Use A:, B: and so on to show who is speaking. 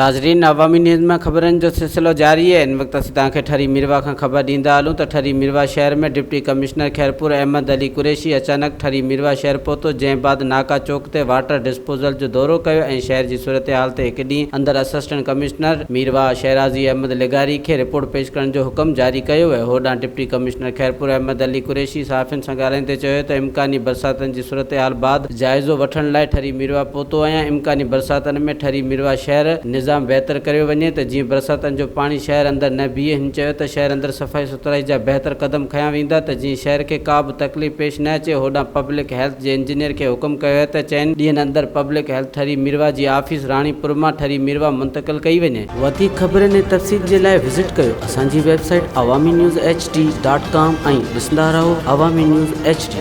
A: ناظرين عوامي نيوز ۾ خبرن جو سلسلو جاري آهي هن وقت اسين توهان کي ٺري ميرواهه کان خبر ڏيندا هلون ته ٺري ميرواهه شهر ۾ ڊپٽي ڪمشنر خيرپور احمد علي قريشي اچانڪ ٺري ميرواهه شهر پهتو جنهن بعد ناڪا چوڪ تي واٽر ڊسپوزل جو دورو ڪيو ۽ شهر جي صورتحال تي هڪ ڏينهن اندر اسسٽنٽ ڪمشنر ميرواهه شيرازي احمد لغاري کي رپورٽ پيش ڪرڻ جو حڪم جاري ڪيو ويو هوڏانهن ڊپٽي ڪمشنر خيرپور احمد علي قريشي صحافين سان ڳالهائيندي چيو ته امڪاني برساتن جي صورتحال بعد جائزو وٺڻ لاء ٺري ميرواهه پهتو آهيان، امڪاني برساتن ۾ ٺري ميرواهه شهر نظام بهتر ڪريو وڃي ته جيئن برساتن جو پاڻي شهر اندر نه بيهي، هن چيو ته شهر اندر صفائي سٿرائي جا بهتر قدم کنيا ويندا ته جيئن شهر کي ڪا به تڪليف پيش نه اچي، هوڏانهن پبلڪ هيلٿ جي انجنيئر کي حڪم ڪيو آهي ته چئن ڏينهن اندر پبلڪ هيلٿ ٺري ميرواهه جي آفيس راڻي پور مان ٺري ميرواهه منتقل ڪئي وڃي. وڌيڪ خبرن ۽ تفصيل جي لاء وزٽ ڪيو اسان جي website Awami news H D dot com ۽ ڏسندا رهو عوامي نيوز ايڇ ڊي.